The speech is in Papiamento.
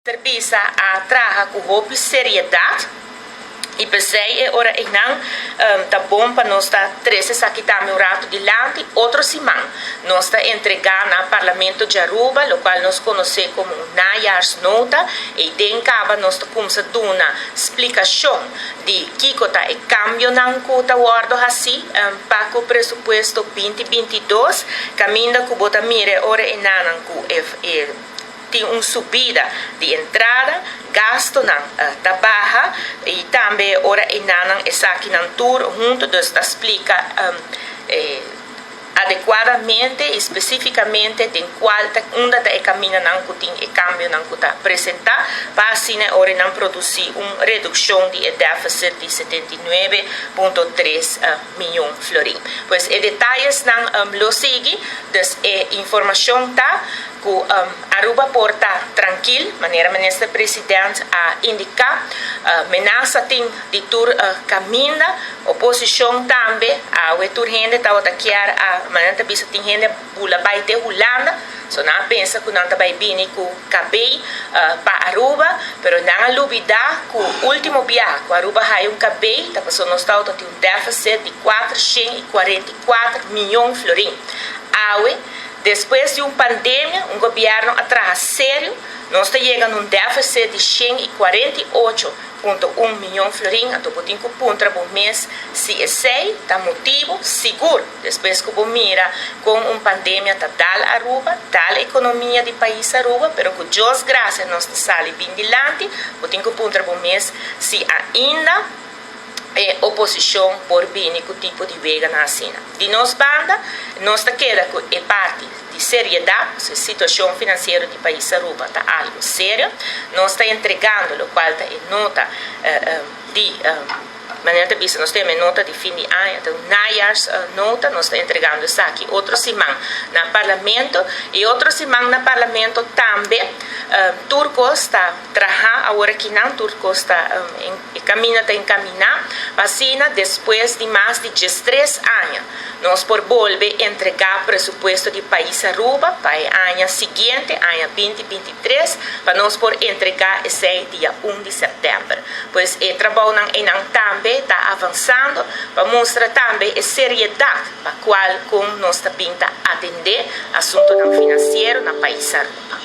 Mester bisa a traha ku hopi seriedat i p'esei e ora einan ta bon pa nos ta trese esaki tambe un ratu dilanti. Otro siman nos ta entregá na Parlamento di Aruba lokual nos konosé komo un najaarsnota. Eiden kaba nos ta kumsa duna splikashon di kiko ta e kambionan ku ta wòrdu hasí pa ku presupuesto 2022, kaminda ku bo ta mira e ora einanan ku e tin un subida di entrada, gastonan ta baha y tambe ora enanan esakinan tur hunto, dus ta splica adecuadamente y specificamente den cual ta unda ta e caminanan cu tin e cambionan cu ta presenta pa asina ora nan produci un reduccion di e deficit di 79.3 miyon florin. Pues e detayesnan lo sigui, dus e informacion ta cu Aruba por ta trankil, manera Minister President a indica. Menasa tin di tur caminda, oposicion tambe, awe tur hende tabata kier a, manera ta bisa tin hende bula bay te Hulanda, so nan a pensa cu nan ta bay bini cu cabey pa Aruba, pero nan a lubida cu ultimo biaha cu Aruba haya un cabey ta pasobra nos tabata tin un deficit di 444 miyon florin. Awe, despues di un pandemia, un gobierno a traha serio, nos ta yega na un deficit di 148.1 miyon florin, anto bo tin cu puntra bo mes si esey ta motibo sigur, despues cu bo mira con un pandemia ta dal Aruba, dal economia di pais Aruba, pero cu Dios gracia nos ta sali bin dilanti, bo tin cu puntra bo mes si ainda e oposicion por bini cu tipo di weganan asina. Di nos banda, nos ta keda cu e parti di seriedad, e situacion financiero di pais Aruba ta algo serio. Nos ta entregando locual ta e nota di manera ta bisa nos tin e nota di fin di aña, ta un najaarsnota, nos ta entregando esaki otro siman na Parlamento y otro siman na Parlamento tambe. Tur cos ta traha awor akinan, tur cos ta e camina ta encamina pa asina despues di mas di 13 aña nos por bolbe entrega presupuesto di pais Aruba pa e aña siguiente, aña 2023, pa nos por entrega esey dia 1 di september. Pues e trabounan einan tambe ta avansando pa mustra tambe e seriedad pa cual con nos ta bin ta atende asuntonan financiero na pais Aruba.